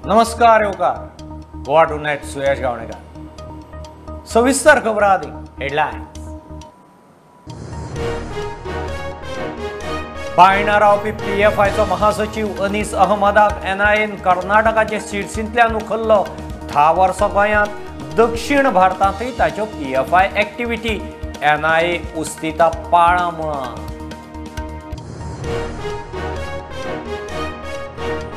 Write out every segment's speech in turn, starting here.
नमस्कार येवकार गोवा टुनायट सुयश गावणेकर। सविस्तर खबर आदी हेडलायन्स। बायणा रावपी पीएफआयचो महासचिव अनीस अहमदाक एनआयएन कर्नाटकाचे शिरसींतल्यान उखल्लो। 10 वर्सां गोंयांत दक्षिण भारतांतय ताच्यो पीएफआय एक्टिविटी एनआयए उस्तिता पाळां मुळां।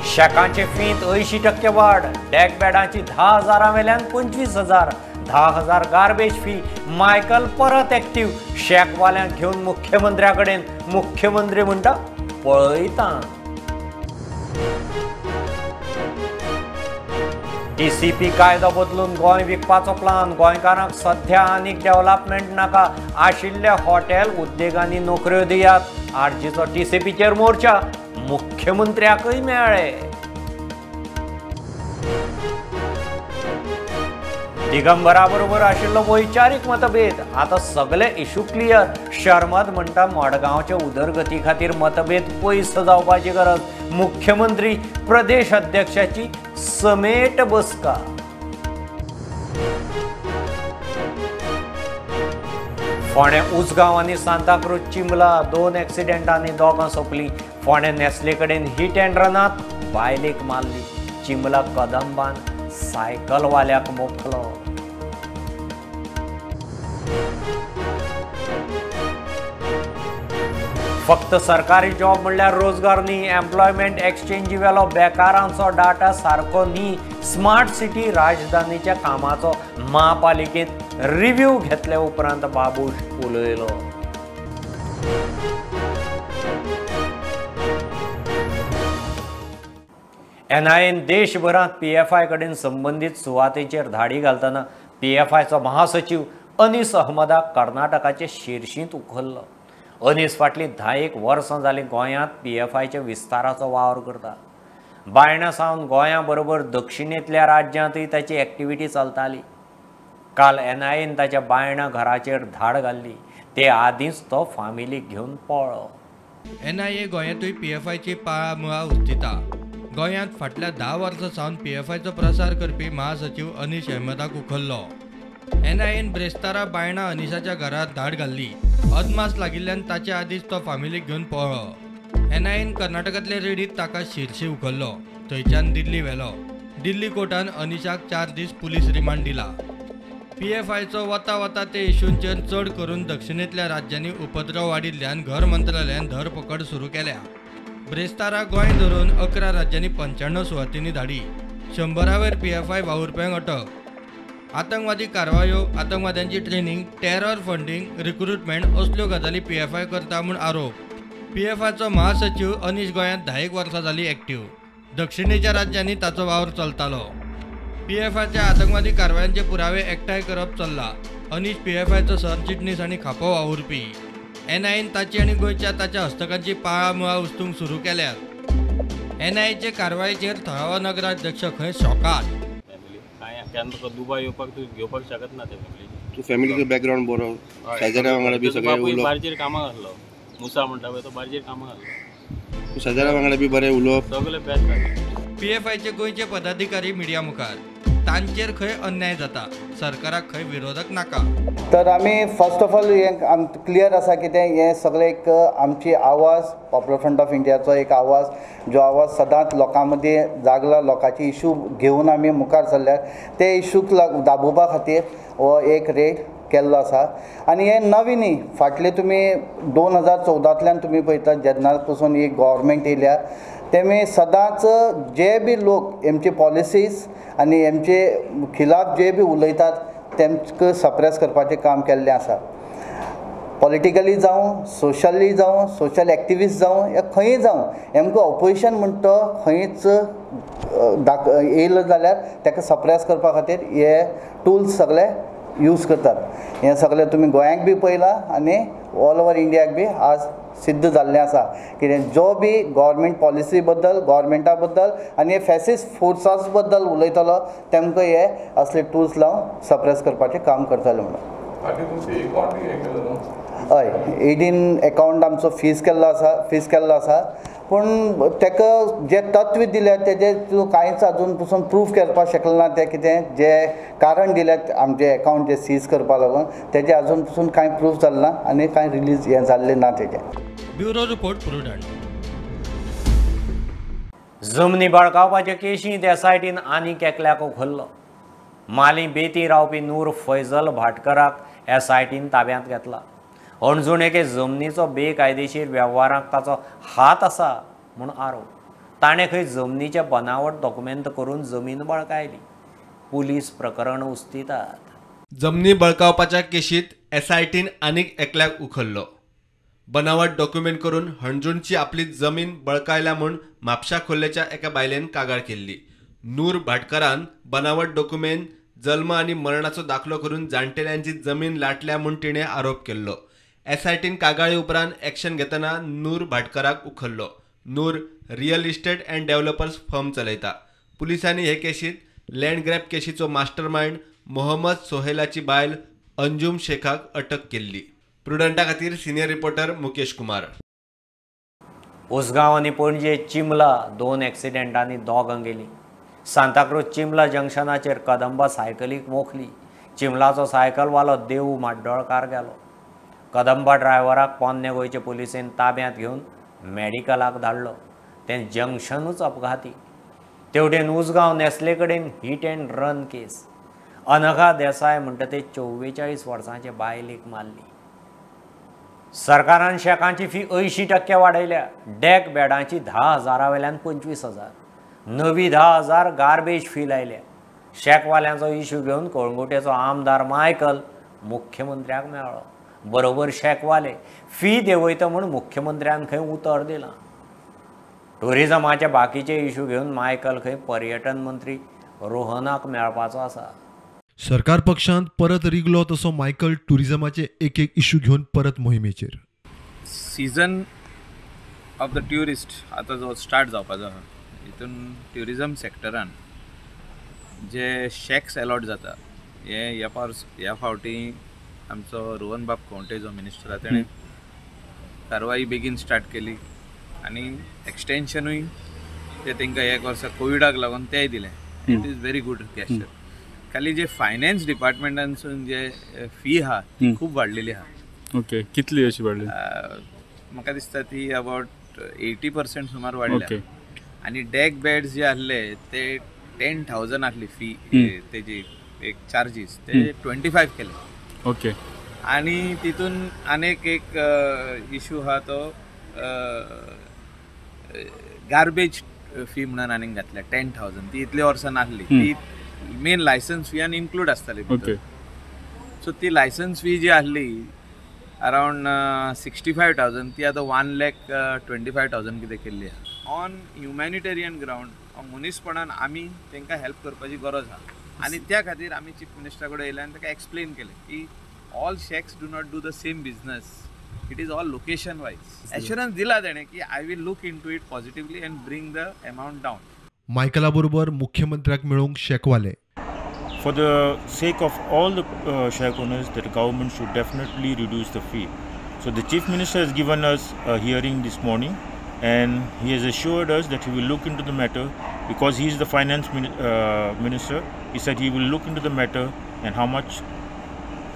शेकांचे फींत 80% वाड, डेक बेडांची 10,000 वेल्यान 25,000, 10,000 गार्बेज फी। मायकल परत एक्टिव, शेकवाल्यांक घेवन मुख्यमंत्र्या कडेन, मुख्यमंत्री म्हणटा पळयता। टीसीपी कायदो बदलून गोंय विकपाचो प्लान, गोंयकारांक सध्या आनीक डेव्हलपमेंट नाका, आशिल्ल्या हॉटेल उद्देगांनी नोकऱ्यो दियात। आरजीचो टीसीपीचेर मोर्चा मुख्यमंत्र्याकय मेळ्ळे। दिगंबरा बरोबर आशिल्लो वैचारीक मतभेद, आतां सगळे इशू क्लियर। शर्मद म्हणटा मडगांवचे उदरगती खातीर मतभेद पयस जावपाची गरज। मुख्यमंत्री प्रदेश अध्यक्षाची समेट बसका। फोंडें उसगांव आनी सांताक्रूज चिंबला 2 एक्सिडेंटांनी 2 सोंपली। फोंडें नेस्ले कडेन हिट अँड रनात बायलेक मारली। चिंबला कदंबान सायकलवाल्याक मोखलो। फक्त सरकारी जॉब म्हणल्यार रोजगार न्ही, एम्प्लॉयमेंट एक्सचेंजी वेलो बेकारांचो डाटा सारको न्ही। स्मार्ट सिटी राजधानीच्या कामाचो म्हापालिकेंत रिव्ह्यू घेतले उपरांत बाबूश उलयलो। एनआयएन देशभरांत पीएफआय कडेन संबंदीत सुवातेचेर धाडी घालतना पीएफआयचो महासचिव अनीस अहमदाक कर्नाटकाचे शिरशींत उखल्लो। अनीस फाटलीं 10 वर्सां जालीं गोंयांत पीएफआयच्या विस्ताराचो वावर करता। बायणा सावन गोंया बरोबर दक्षिणेंतल्या राज्यांतूय ताची एक्टिविटी चलताली। काल एनआयएन ताच्या बायणा घराचेर धाड घाल्ली, ते आदींच तो फामिलीक घेवन पळ्ळो। एनआयए गोंयांतूय पीएफआयची पाळां मुळां उस्तिता। गोंयांत फाटल्या 10 वर्सां सावन पीएफआयचो प्रसार करपी महासचिव अनीश अहमदाक उखल्लो। एनआयएन ब्रेस्तारा बायणा अनीशाच्या घरात धाड घाल्ली। अदमास लागिल्ल्यान ताचे आदींच तो फामिलीक घेवन पळ्ळो। एनआयएन कर्नाटकांतले रेडीत ताका शिरशी उखल्लो, थंयच्यान दिल्ली व्हेलो। दिल्ली कोर्टान अनीशाक 4 दीस पुलीस रिमांड दिला। पीएफआयचो वता वता ते इशूंचेर चड करून दक्षिणेंतल्या राज्यांनी उपद्रव वाडिल्ल्यान घर मंत्रालयान धरपकड सुरू केल्या। ब्रेस्तारा गोंय धरून 11 राज्यांनी 95 सुवातींनी धाडी। 100 वयर पीएफआय वावुरप्यांक अटक। आतंकवादी कारवायो, आतंकवाद्यांची ट्रेनिंग, टेरर फंडींग, रिक्रुटमेंट असल्यो गजाली पीएफआय करता म्हूण आरोप। पीएफआयचो महासचिव अनीश गोंयांत 10 वर्सां जाली एक्टिव। दक्षिणेच्या राज्यांनी ताचो वावर चलतालो। पीएफआयच्या आतंकवादी कारवायांचे पुरावे एकठांय करप चल्ला। अनीश पीएफआयचो सरचिटणीस आनी खापो वावुरपी। एनआयएन ताची आनी गोंयच्या ताच्या हस्तकांची पाळां मुळां उस्तूंक सुरू केल्यात। एनआयएचे कारवायेचेर थळावो नगराध्यक्ष खंय शॉकात। दुबय येवपाक तूं घेवपाक शकत ना ते फॅमिली। तूं फॅमिलीचो बॅकग्रावंड बरो, शेजाऱ्या वांगडा बी सगळें उलोवप। बार्जेर कामाक आसलो, मुसा म्हणटा पळय तो बार्जेर कामाक आसलो। तूं शेजाऱ्या वांगडा बी बरें उलोवप, सगळें बेस्ट। पीएफआयचे गोंयचे पदाधिकारी मिडिया मुखार, तांचेर खंय अन्याय जाता, सरकाराक खंय विरोधक नाका। तर आमी फर्स्ट ऑफ ऑल हें क्लियर आसा कितें हें सगळें एक आमची आवाज पॉप्युलर फ्रंट ऑफ इंडियाचो एक आवाज, जो आवाज सदांच लोकां मदीं जागला, लोकांचे इशू घेवन आमी मुखार सरल्यात, ते इशूक दाबोवपा खातीर हो एक रेड केल्लो आसा। आनी हें नवीन न्ही, फाटले तुमी 2014तल्यान तुमी पळयतात जेन्ना पसून ही गव्हर्मेंट येयल्या तेमी सदांच जे बी लोक हेमचे पॉलिसीज आनी हेमचे खिलाफ जे बी उलयतात तेमकां सप्रेस करपाचें काम केल्लें आसा। पॉलिटिकली जावं, सोशली जावं, सोशल एक्टिविस्ट जावं या खंयी जावं, हेमकां ऑपोजिशन म्हणटा खंयच येयलो जाल्यार ताका सप्रेस करपा खातीर हे टुल्स सगळे यूज करतात। हें सगळें तुमी गोंयांक बी पळयलां आनी ऑल ओवर इंडियाक बी आज सिद्ध जाल्लें आसा कितें जो बी गव्हर्मेंट पॉलिसी बद्दल, गव्हर्मेंटा बद्दल आनी हे फॅसिस्ट फोर्सास बद्दल उलयतलो तेमकां हे असले टुल्स लावन सप्रेस करपाचें काम करतले म्हणून। हय, ईडीन एकावंट आमचो फीज केल्लो आसा, पूण ताका जे तत्व दिल्या तेजे तूं कांयच अजून पसून प्रूफ करपाक शकलें ना. तें कितें जे कारण दिल्यात आमचे एकावंट जे सीज करपा लागून तेजें अजून पसून कांय प्रूफ जालें ना आनी कांय रिलीज हें जाल्लें ना तेजें. Bureau report, Prudent. जमनी बळकावपाचे केशींत एसआयटीन आनीक एकल्याक उखल्लो. माली बेती रावपी नूर फैजल भाटकराक एसआयटीन ताब्यांत घेतला. हणजूण एके जमनीचो बेकायदेशीर वेव्हाराक ताचो हात आसा म्हूण आरोप. ताणें खंय जमनीचे बनावट डॉक्युमेंट करून जमीन बळकायली. पुलीस प्रकरण उस्तितात. जमनी बळकावपाच्या केशीत एसआयटीन आनीक एकल्याक उखल्लो. बनावट डॉक्युमेंट करून हणजूणची आपली जमीन बळकायल्या म्हूण म्हापशा खोर्लेच्या एका बायलेन कागाळ केल्ली. नूर भाटकरान बनावट डॉक्युमेंट, जल्म आनी मरणाचो दाखलो करून जाणटेल्यांची जमीन लाटल्या म्हूण तिणें आरोप केल्लो. एसआयटीन कागाळी उपरांत एक्शन घेतना नूर भाटकराक उखल्लो. Noor real estate and developers firm चलयता. पुलिसांनी हे केशीत लँड ग्रॅब केशीचो मास्टरमायंड मोहम्मद सोहेलाची बायल अंजुम शेखाक अटक केल्ली. प्रुडंटा खातीर सिनियर रिपोर्टर मुकेश कुमार. उसगांव आनी पणजे चिमला 2 एक्सिडेंटांनी दोगांक गेली. सांताक्रूज चिमला जंक्शनाचेर कदंबा सायकलीक मोखली. चिमलाचो सायकलवालो देवू माड्डोळकार गेलो. कदंबा ड्रायव्हराक पोन्ने गोंयचे पुलिसेन ताब्यांत घेवन मेडिकलाक धाडलो. तें जंक्शनूच अपघाती. तेवटेन उसगांव नेस्ले कडेन hit and run case. Anagha Desai म्हणटा ते 44 वर्सांचे बायलेक मारली. सरकारान शेकांची फी 80% वाडयल्या. डेक बेडांची 10,000 वेल्यान 25,000, नवी 10,000 गार्बेज फी लायल्या. शेकवाल्यांचो इशू घेवन कळंगुटेचो आमदार मायकल मुख्यमंत्र्याक मेळ्ळो. बरोबर शेकवाले फी देंवयता म्हूण मुख्यमंत्र्यान खंय उतर दिलां. टुरिजमाचे बाकीचे इशू घेवन मायकल खंय पर्यटन मंत्री रोहनाक मेळपाचो आसा. सरकार पक्षांत परत रिगलो तसो मायकल टुरिजमाचे एक एक इशू घेवन परत मोहिमेचेर. सीझन ऑफ the tourist आतां जो स्टार्ट जावपाचो आसा हितून ट्युरिजम सेक्टरान जे शॅक्स अलॉट जाता हे ह्या फावटी आमचो रोहन बाब खवंटे जो मिनिस्टर आसा तेणें कारवाई बेगीन स्टार्ट केली आनी एक्सटेन्शनूय ते तांकां एक वर्सा कोविडाक लागून तेंय दिलें. It is very good gesture. खाली जे फायनान्स डिपार्टमेंटानसून जे फी आहा ती खूब वाडलेली आहा. ओके, कितली अशी वाडली? म्हाका दिसता ती अबावट 80% सुमार वाडल्या. आनी डेक बेड्स जे आहले ते 10,000 आहली फी तेजी एक चार्जीस ते 25 केले. ओके. आनी तितून आनीक एक इशू आहा तो गार्बेज फी म्हणून आनीक घातल्या 10,000. ती इतले वर्सां नासली, ती मेन लायसन्स फी आनी इन्क्लूड आसताली. ओके. सो ती लायसन्स फी जी आहली अरावंड 65,000 ती आतां 1,25,000 कितें केल्ली आहा. ऑन ह्युमॅनिटेरियन ग्रावंड मनीसपणान आमी तांकां हेल्प करपाची गरज आहा आनी त्या खातीर आमी चीफ मिनिस्टरा कडेन येयले आनी ताका एक्सप्लेन केलें की all shacks do not do the same business, it is all location wise. Assurance दिला तेणें की I will look into it positively and bring the amount down. मायकला बरोबर मुख्यमंत्र्याक मेळूंक शेकवाले. For the sake of all the shack owners, the government should definitely reduce the fee. So the Chief Minister has given us a hearing this morning and he has assured us that he will look into the matter because he is the finance minister. He said he will look into the matter and how much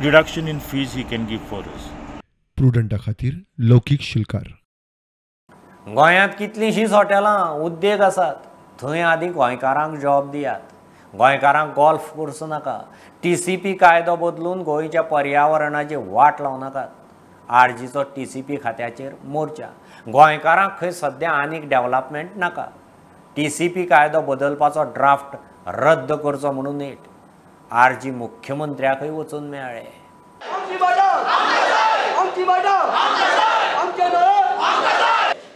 reduction in fees he can give for us. प्रुडंटा खातीर लौकीक शिलकार. गोंयांत कितलींशींच हॉटेलां उद्देग आसात, थंय आदी गोंयकारांक job दियात. गोंयकारांक गोल्फ कोर्स नाका. TCP कायदो बदलून गोंयच्या पर्यावरणाची वाट लावं नाकात. आरजीचो TCP खात्याचेर मोर्चा. गोंयकारांक खंय सद्या आनीक डेव्हलपमेंट नाका. TCP कायदो बदलपाचो ड्राफ्ट रद्द करचो म्हणून नेट. आरजी मुख्यमंत्र्याकय वचून मेळ्ळे.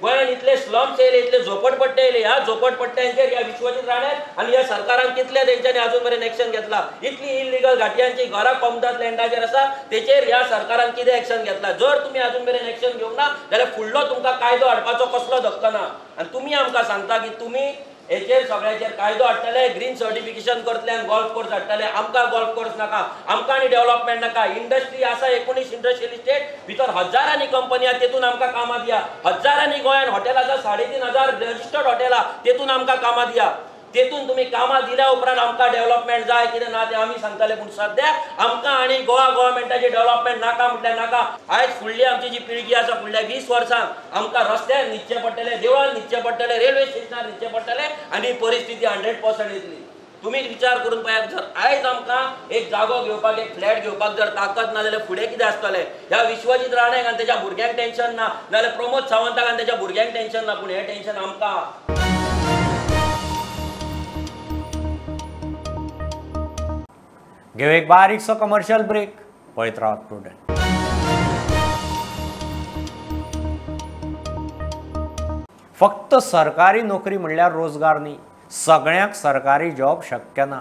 गोंयांत इतले स्लम्स येयले, इतले झोपडपट्टे येयले, ह्या झोपडपट्ट्यांचेर ह्या विश्वजीत राण्यान आनी ह्या सरकारान कितले तेंच्यांनी अजून मेरेन एक्शन घेतला? इतली इलिगल घाटयांची घरां कोमदाद लँडाचेर आसा तेचेर ह्या सरकारान कितें एक्शन घेतला? जर तुमी अजून मेरेन एक्शन घेवंक ना जाल्यार फुडलो तुमकां कायदो हाडपाचो कसलो धक्को ना. आनी तुमी आमकां सांगता की तुमी हेचेर सगळ्याचेर कायदो हाडटले, ग्रीन सर्टिफिकेशन करतले आनी गोल्फ कोर्स हाडटले. आमकां गोल्फ कोर्स नाका, आमकां आनी डेव्हलपमेंट नाका. इंडस्ट्री आसा 19 इंडस्ट्रियल इस्टेट भितर हजारांनी कंपनी आसा, तेतून आमकां कामां दिया. हजारांनी गोंयांत हॉटेल आसा, 3500 रजिस्टर्ड हॉटेल आसा, तेतून आमकां कामां दिया. तेतून तुमी कामां दिल्या उपरांत आमकां डेव्हलपमेंट जाय कितें ना तें आमी सांगतले. पूण सद्याक आमकां आनी गोवा गव्हर्मेंटाचें डेव्हलपमेंट नाका म्हटल्यार नाका. आयज फुडली आमची जी पिळगी आसा, फुडल्या 20 वर्सांक आमकां रस्त्यार न्हिदचें पडटलें, देवळान न्हिदचें पडटलें, रेल्वे स्टेशनार न्हिदचें पडटलें आनी परिस्थिती 100% येतली. तुमी विचार करून पळयात, जर आयज आमकां एक जागो घेवपाक, एक फ्लॅट घेवपाक जर ताकद ना जाल्यार फुडें कितें आसतलें? ह्या विश्वजीत राणेक आनी तेच्या भुरग्यांक टेन्शन ना, नाजाल्यार प्रमोद सावंताक आनी तेच्या भुरग्यांक टेन्शन ना, पूण हें टेन्शन आमकां. घेऊ एक बारीकसो कमर्शियल ब्रेक. पळयत रावात प्रुडंट. फक्त सरकारी नोकरी म्हणल्यार रोजगार न्ही, सगळ्यांक सरकारी जॉब शक्य ना.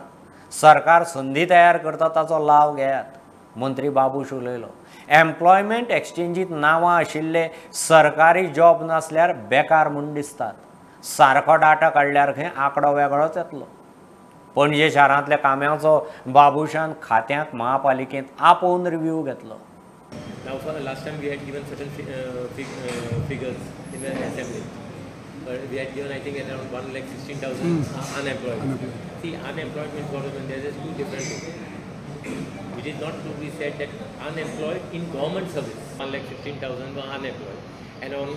सरकार संदी तयार करता, ताचो लाव घेयात. मंत्री बाबूश उलयलो. एम्प्लॉयमेंट एक्सचेंजीत नांवां आशिल्ले सरकारी जॉब नासल्यार बेकार म्हूण दिसतात. सारको डाटा काडल्यार खंय आंकडो वेगळोच येतलो. पणजे शारांतल्या काम्याचो बाबूशान खात्यांक महापालिकेंत आपोवन रिव्यू घेतलो. Now for the last time we had given certain figures in the assembly. We had given I think around 1,16,000 unemployed. See, unemployed means what? There is two different things. It is not to be said that unemployed in government service, 1,16,000 were unemployed and around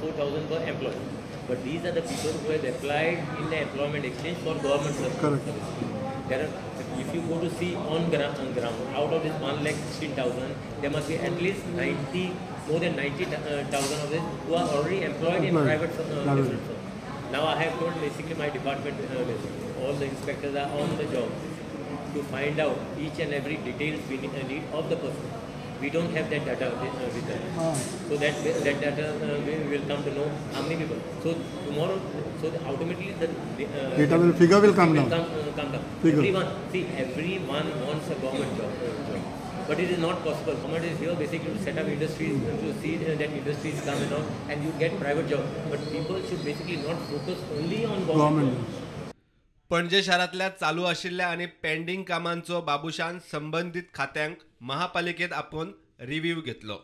4,000 were employed. But these are the people who have applied in the employment exchange for government service. Correct. There are, if you go to see on ground, out of this 1,16,000, there must be at least 90, more than 90,000 of this who are already employed in private firms. Now I have told basically my department, all the inspectors are on the job to find out each and every details we need of the person. We don't have that data with us. So that data we will come to know how many people. So tomorrow, so automatically the data will figure will come down. Come down. Everyone, see, everyone wants a government job, but it is not possible. Government is here basically to set up industries, to see that industries come and all, and you get private job. But people should basically not focus only on government jobs. Panaji शारांतल्या चालू आशिल्ल्या आनी pending कामांचो बाबूशान संबंदीत खात्यांक महापालिकेत आपोवन review घेतलो.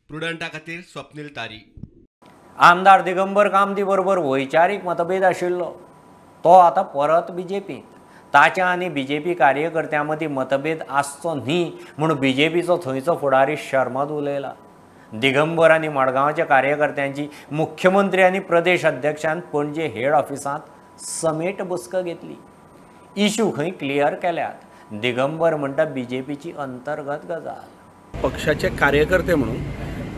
प्रुडंटा खातीर स्वप्नील तारी. आमदार दिगंबर कामती बरोबर वैचारीक मतभेद आशिल्लो तो आतां परत बीजेपींत. ताच्या आनी बीजेपी कार्यकर्त्यां मदीं मतभेद आसचो न्ही म्हूण बीजेपीचो थंयचो फुडारी शर्मद उलयला. दिगंबर आनी मडगांवच्या कार्यकर्त्यांची मुख्यमंत्री आनी प्रदेश अध्यक्षान पणजे हेड ऑफिसांत समेट बसका घेतली. इशू खंय क्लियर केल्यात. दिगंबर म्हणटा बीजेपीची अंतर्गत गजाल. पक्षाचे कार्यकर्ते म्हणून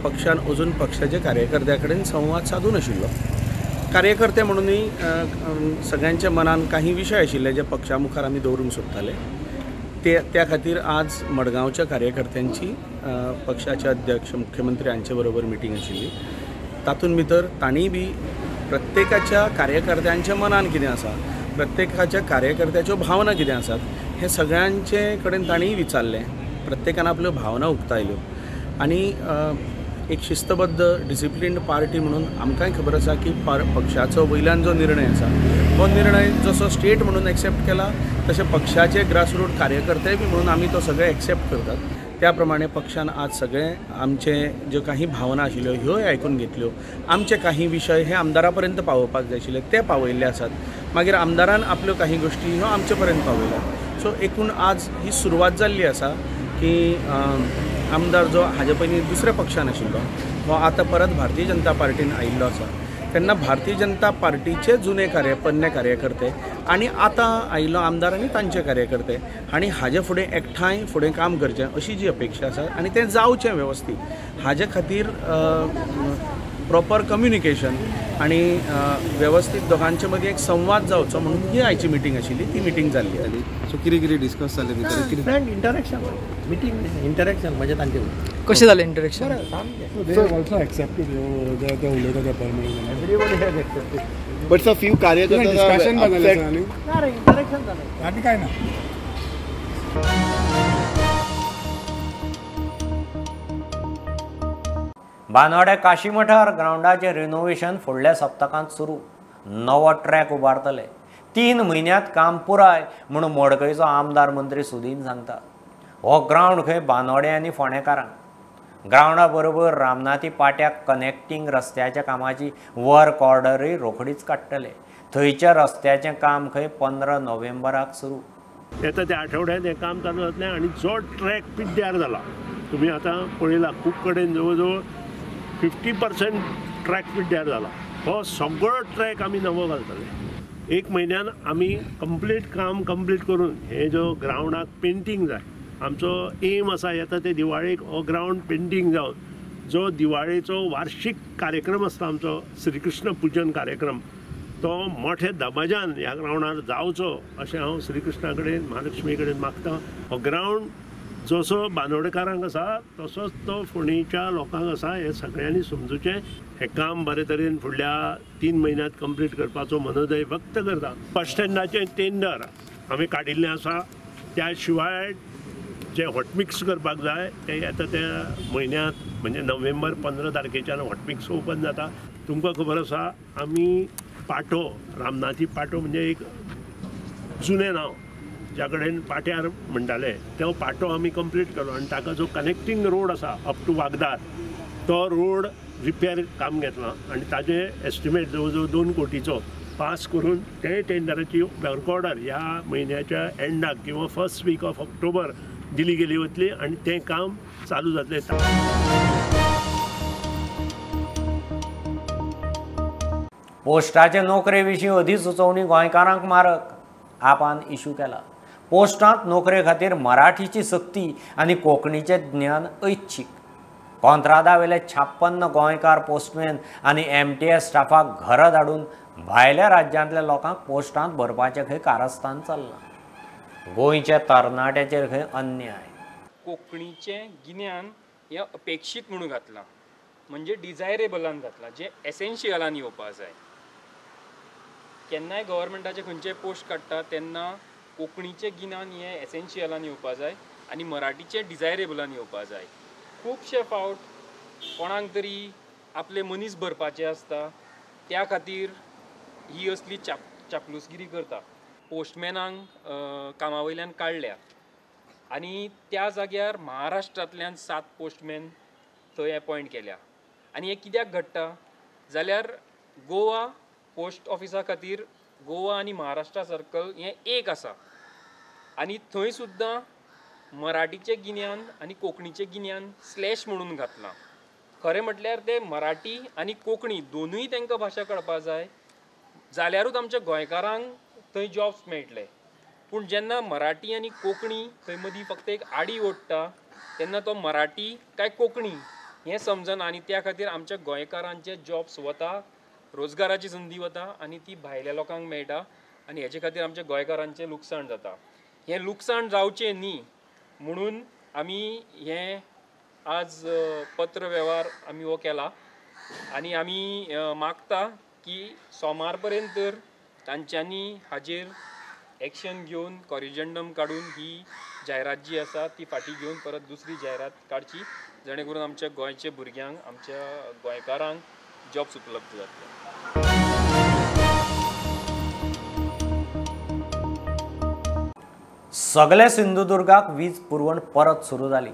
पक्षान अजून पक्षाच्या कार्यकर्त्या कडेन संवाद साधून आशिल्लो. कार्यकर्ते म्हणूनय सगळ्यांच्या मनान काही विशय आशिल्ले जे पक्षा मुखार आमी दवरूंक सोदताले. ते त्या खातीर आज मडगांवच्या कार्यकर्त्यांची पक्षाचे अध्यक्ष मुख्यमंत्री हांचे बरोबर मिटींग आशिल्ली. तातूंत भितर तांणी बी प्रत्येकाच्या कार्यकर्त्यांच्या मनान कितें आसा, प्रत्येकाच्या कार्यकर्त्याच्यो भावना कितें आसात हें सगळ्यांचे कडेन तांणी विचारलें. प्रत्येकान आपल्यो भावना उक्तायल्यो आनी एक शिस्तबद्ध डिसिप्लिन्ड पार्टी म्हणून आमकांय खबर आसा की पक्षाचो वयल्यान जो निर्णय आसा तो निर्णय जसो स्टेट म्हणून एक्सेप्ट केला तशें पक्षाचे ग्रासरूट कार्यकर्ते बी म्हणून आमी तो सगळे एक्सेप्ट करतात. त्या प्रमाणे पक्षान आज सगळे आमचे ज्यो काही भावना आशिल्ल्यो ह्योय आयकून घेतल्यो. आमचे काही विशय हे आमदारा पर्यंत पावोवपाक जाय आशिल्ले ते पावयल्ले आसात. मागीर आमदारान आपल्यो काही गोश्टी ह्यो आमचे पर्यंत पावयल्यात. सो एकूण आज ही सुरवात जाल्ली आसा की आमदार जो हाजे पयलीं दुसऱ्या पक्षान आशिल्लो हो आतां परत भारतीय जनता पार्टीन आयिल्लो आसा. तेन्ना भारतीय जनता पार्टीचे जुने पोन्ने कार्यकर्ते आनी आतां आयिल्लो आमदार आनी तांचे कार्यकर्ते हांणी हाजे फुडें एकठांय फुडें काम करचें अशी जी अपेक्षा आसा आनी तें जावचें वेवस्थीत हाजे खातीर प्रॉपर कम्युनिकेशन आनी वेवस्थीत दोगांचे मदीं एक संवाद जावचो म्हणून ही आयची मिटींग आशिल्ली, ती मिटींग जाल्ली. सो कितें कितें डिस्कस जालें भितर? फ्रेंड इंटरेक्शन मिटींग इंटरेक्शन म्हणजे तांचे कशें जालें interaction? Everybody has accepted. But sir few कार्यकर्ते डिस्कशन जालें ना रे, इंटरेक्शन जालें आनी काय ना. बांदोड्या काशीमठार ग्रावंडाचें रिनोव्हेशन फुडल्या सप्तकांत सुरू. नवो ट्रॅक उबारतले. 3 म्हयन्यांत काम पुराय म्हूण मडकयचो आमदार मंत्री सुदीन सांगता. हो ग्रावंड खंय बांदोड्या आनी फोंडेकारांक. ग्रावंडा बरोबर रामनाथी पाट्याक कनेक्टींग रस्त्याच्या कामाची वर्क ऑर्डरूय रोखडीच काडटले. थंयच्या रस्त्याचें काम खंय 15 नोव्हेंबराक सुरू. येता त्या आठवड्यात हें काम चालू जातलें आनी जो ट्रॅक पिड्ड्यार जाला तुमी आतां पळयला खूब कडेन जवळ जवळ 50% ट्रॅक पिड्ड्यार जाला. हो सगळो ट्रॅक आमी नवो घालतले. 1 म्हयन्यान आमी कंप्लीट काम कंप्लीट करून हे जो ग्रावंडाक पेंटींग जाय, आमचो एम आसा येता ते दिवाळेक हो ग्रावंड पेंटींग जावन जो दिवाळेचो वार्षीक कार्यक्रम आसता आमचो श्रीकृष्ण पुजन कार्यक्रम तो मोठ्या दबाज्यान ह्या ग्रावंडार जावचो अशें हांव श्रीकृष्णा कडेन महालक्ष्मी कडेन मागता. हो ग्रावंड जसो बांदोडकारांक आसा तसोच तो फोंडेच्या लोकांक आसा हें सगळ्यांनी समजूचें. हें काम बरे तरेन फुडल्या 3 म्हयन्यांत कंप्लीट करपाचो मनोदय व्यक्त करता. बस स्टँडाचें टेंडर आमी काडिल्लें आसा. त्या शिवाय जे हॉटमिक्स करपाक जाय तें येता त्या म्हयन्यांत म्हणजे नोव्हेंबर 15 तारखेच्यान हॉटमिक्स ओपन जाता. तुमकां खबर आसा आमी पाटो रामनाथी पाटो म्हणजे एक जुनें नांव ज्या कडेन पाट्यार म्हणटाले तो पाटो आमी कंप्लीट केलो आनी ताका जो कनेक्टींग रोड आसा अप टू वागदार तो रोड रिपेर काम घेतला आनी ताजें एस्टिमेट जवळ जवळ 2 कोटीचो पास करून ते टेंडराची वर्क ऑर्डर ह्या म्हयन्याच्या एंडाक किंवा फर्स्ट वीक ऑफ ऑक्टोबर दिली गेली वतली आनी तें काम चालू जातलें. पोस्टाचे नोकरे विशीं अधिसुचोवणी गोंयकारांक मारक. आपान इशू केला. पोस्टांत नोकरे खातीर मराठीची सक्ती आनी कोंकणीचें ज्ञान ऐच्छीक. कोंत्रादावेले 56 गोंयकार पोस्टमॅन आनी MTS स्टाफाक घरा धाडून भायल्या राज्यांतल्या लोकांक पोस्टांत भरपाचें खंय कारस्थान चल्लां. गोंयच्या तरणाट्याचेर खंय अन्याय. कोंकणीचें गिन्यान हें अपेक्षीत म्हणून घातलां, म्हणजे डिजायरेबलान घातलां, जें एसेन्शियलान येवपा जाय. केन्नाय गव्हर्मेंटाचे खंयचे पोस्ट काडटा तेन्ना कोंकणीचें गिन्यान हें एसेन्शियलान येवपा जाय आनी मराठीचें डिजायरेबलान येवपा जाय. खुबशे फावट कोणाक तरी आपले मनीस भरपाचे आसता, त्या खातीर ही असली चापलूसगिरी करता. पोस्टमॅनांक कामा वयल्यान काडल्या आनी त्या जाग्यार महाराष्ट्रांतल्यान 7 पोस्टमॅन थंय एपॉयंट केल्या. आनी हें कित्याक घडटा जाल्यार गोवा पोस्ट ऑफिसा खातीर गोवा आनी महाराष्ट्रा सर्कल हें एक आसा आनी थंय सुद्दां मराठीचें गिन्यान आनी कोंकणीचें गिन्यान स्लॅश म्हणून घातलां. खरें म्हटल्यार ते मराठी आनी कोंकणी दोनूय तांकां भाशा कळपा जाय जाल्यारूच आमच्या गोंयकारांक थंय जॉब्स मेळटले. पूण जेन्ना मराठी आनी कोंकणी थंय मदीं फक्त एक आडी ओडटा तेन्ना तो मराठी काय कोंकणी हें समजना आनी त्या खातीर आमच्या गोंयकारांचे जॉब्स वता, रोजगाराची संदी वता आनी ती भायल्या लोकांक मेळटा आनी हेजे खातीर आमच्या गोंयकारांचें लुकसाण जाता. हें लुकसाण जावचें न्ही म्हणून आमी हें आज पत्र वेव्हार आमी हो केला आनी आमी मागता की सोमार पर्यंत तर तांच्यांनी हाजेर एक्शन घेवन कॉरिजेंडम काडून ही जायरात जी आसा ती फाटीं घेवन परत दुसरी जायरात काडची, जेणे करून आमच्या गोंयच्या भुरग्यांक, आमच्या गोंयकारांक जॉब्स उपलब्ध जातले. सगळे सिंधुदुर्गाक वीज पुरवण परत सुरू जाली.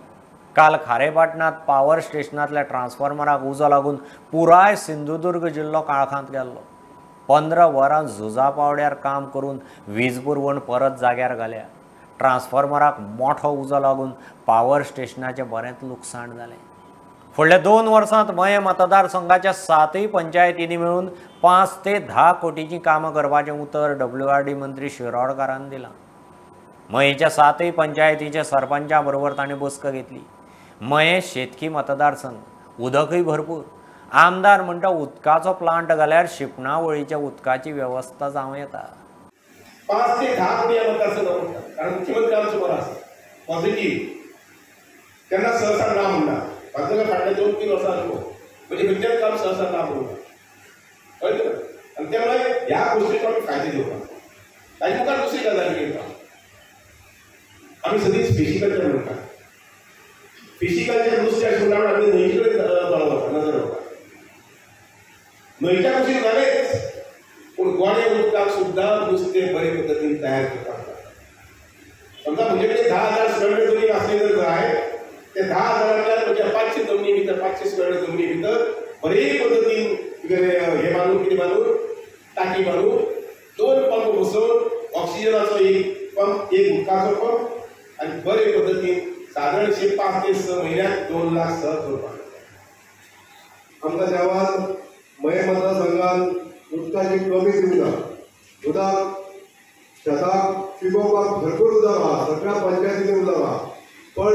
काल खारेपाटणांत पावर स्टेशनांतल्या ट्रान्सफॉर्मराक उजो लागून पुराय सिंधुदुर्ग जिल्लो काळखांत गेल्लो. 15 वरां झुजा पावड्यार काम करून वीज पुरवण परत जाग्यार घाल्या. ट्रान्सफॉर्मराक मोठो उजो लागून पावर स्टेशनाचें बरेंच लुकसाण जालें. फुडल्या 2 वर्सांत मयें मतदारसंघाच्या 7 पंचायतींनी मेळून 5 ते 10 कोटीचीं कामां करपाचें उतर WRD मंत्री शिरोडकारान दिलां. मयेंच्या 7 पंचायतीच्या सरपंचा बरोबर ताणें बसका घेतली. मयें शेतकी मतदारसंघ, उदकय भरपूर. आमदार म्हणटा उदकाचो प्लांट घाल्यार शिंपणावळीच्या उदकाची वेवस्था जावं येता. 5 ते 10 कोटी ह्या मतदारसंघात पडटा, कारण मुख्यमंत्री आमचो बरो आसा पॉझिटीव, तेन्ना सहसा ना म्हणटा. म्हाका फाटल्या 2-3 वर्सां अनुभव म्हणजे खंयचेंच काम सहसा ना म्हणून कळ्ळें. आनी ते मुळे ह्या गोश्टीचो आमी फायदो घेवपाक. ताजे मुखार दुसरी गजाल घेता, आमी सदींच फिशिकल्चर म्हणटा. फिशिकल्चर नुस्तें आशिल्ल्या आमी न्हंयचे कडेन दोळो वता, नजर वता. न्हंयच्या कुशीन जालेंच, पूण गोडे उदकाक सुद्दां नुस्तें बरे पद्दतीन तयार करपाक जाता. समजा म्हजे कडेन 10,000 स्क्वेअर मीटर जमीन आसली जर जाय, ते 10,000 म्हज्या 500 जमनी भितर, 500 स्क्वेअर मीटर जमनी भितर बरे पद्दतीन हे बांदून, कितें बांदून, टाकी बांदून, 2 पंप बसोवन, ऑक्सिजनाचो एक पंप, एक उदकाचो पंप, आनी बरे पद्दतीन सादारणशे 5 ते 6 म्हयन्याक 2 लाख सहज जोडपाक जाता. आमकां देवान मये मतदारसंघान उदकाची कमी दिवना. उदक शेताक पिकोवपाक भरपूर उदक आहा, सगळ्या पंचायतींनी उदक आहा, पण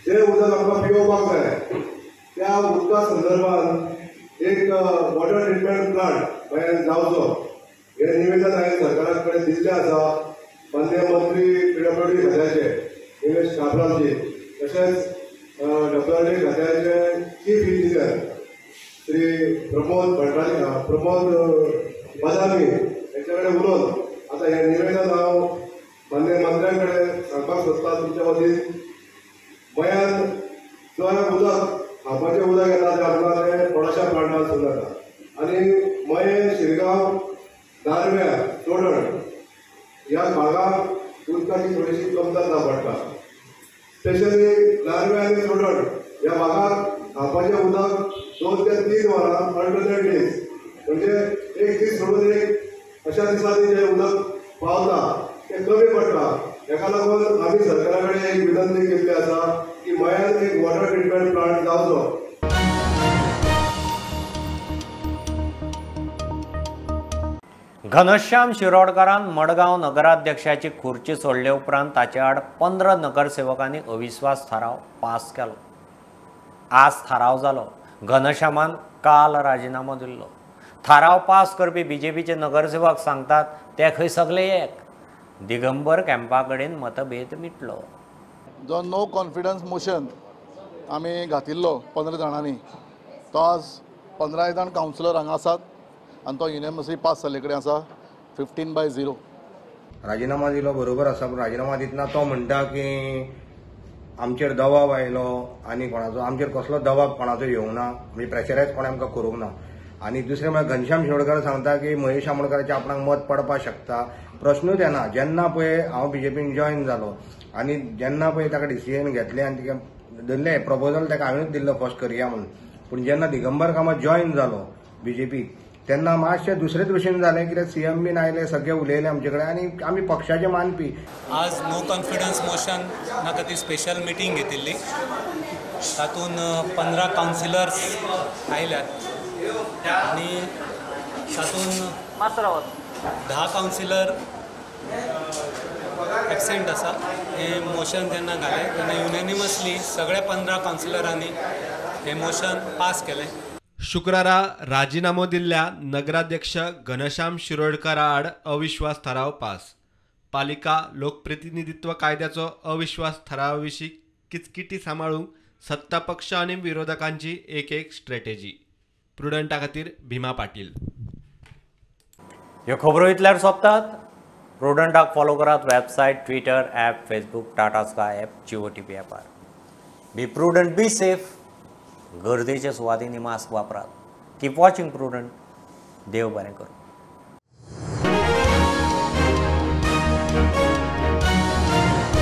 जें उदक आमकां पियोवपाक जाय त्या उदका संदर्भात एक वॉटर ट्रिटमेंट प्लांट मयान जावचो हें निवेदन हांवें सरकारा कडेन दिल्लें आसा. माननीय मंत्री PWD खात्याचे निलेश काब्रालजी, तशेंच WD खात्याचे चीफ इंजिनियर श्री प्रमोद भंडारी, प्रमोद बदामी हेंच्या कडेन उलोवन आतां हें निवेदन हांव माननीय मंत्र्यां कडेन सांगपाक सोदता. तुमच्या वतीन मयान जो उदक खावपाचें उदक येता तें आमकां तें थोड्याशा प्लांटांतसून येता आनी मयें, शिरगांव, नार्व्या, चोडण ह्या भागाक उदकाची थोडीशी कमतरता पडटा. स्पेशली नार्व्या आनी चोडण ह्या भागाक खावपाचें उदक 2 ते 3 वरां अल्टरनेट डेज, म्हणजे एक दीस सोडून एक अशा दिसांनी जें उदक पावता तें कमी पडटा. हेका लागून आमी सरकारा कडेन एक विनंती केल्ली आसा की मयान एक वॉटर ट्रिटमेंट प्लांट जावचो. घनश्याम शिरोडकारान मडगांव नगराध्यक्षाची खुर्ची सोडले उपरांत ताचे आड 15 नगरसेवकांनी अविश्वास थाराव पास केलो. आज थाराव जालो. घनश्यामान काल राजिनामो दिल्लो. थाराव पास करपी बीजेपीचे नगरसेवक सांगतात ते खंय सगळे एक. दिगंबर कॅम्पा कडेन मतभेद मिटलो. जो नो कॉन्फिडन्स मोशन आमी घातिल्लो 15 जाणांनी, तो आज 15 जाण कावन्सिलर हांगा आसात आनी तो युनिमसली पास जाल्ले कडेन आसा 15-0. राजिनामा दिलो बरोबर आसा, पूण राजिनामा दितना तो म्हणटा की आमचेर दबाव आयलो आनी कोणाचो आमचेर कसलो दबाव कोणाचो येवंक ना, म्हणजे प्रेशरायज कोणें आमकां करूंक ना. आनी दुसरें म्हळ्यार घनश्याम शिरोडकर सांगता की महेश आमोणकराचें आपणाक मत पडपाक शकता. प्रश्नूच येना. जेन्ना पळय हांव बीजेपीन जॉयन जालो आनी जेन्ना पळय ताका डिसिजन घेतलें आनी तिका दिल्लें प्रपोजल ताका हांवेंच दिल्लो फर्स्ट करया म्हणून, पूण जेन्ना दिगंबर कामत जॉयन जालो बीजेपीक तेन्ना मातशें दुसरेच भशेन जालें. कित्याक सीएम बीन आयले, सगळे उलयले आमचे कडेन आनी आमी पक्षाचे मानपी. आज नो कॉन्फिडन्स मोशन खातीर स्पेशल मिटींग घेतिल्ली, तातूंत 15 कावन्सिलर्स आयल्यात आनी तातूंत 10 कावन्सिलर एबसेंट आसा. हें मोशन जेन्ना घालें तेन्ना युनॅनिमसली सगळ्या 15 कावन्सिलरांनी हें मोशन पास केलें. शुक्रारा राजिनामो दिल्ल्या नगराध्यक्ष घनश्याम शिरोडकारा आड अविश्वास थाराव पास. पालिका लोकप्रतिनिधित्व कायद्याचो अविश्वास थारावाविशीं किचकिटी सांबाळूंक सत्ता पक्ष आनी विरोधकांची एक एक स्ट्रॅटेजी. प्रुडंटा खातीर भीमा पाटील. ह्यो खबरो इतल्यार सोंपतात. प्रुडंटाक फॉलो करात website, Twitter, app, Facebook, Tata Sky app, Jio TV ॲपार. Be prudent, be safe. गर्देच्या सुवातींनी मास्क वापरात. Keep watching Prudent. देव बरें करूं.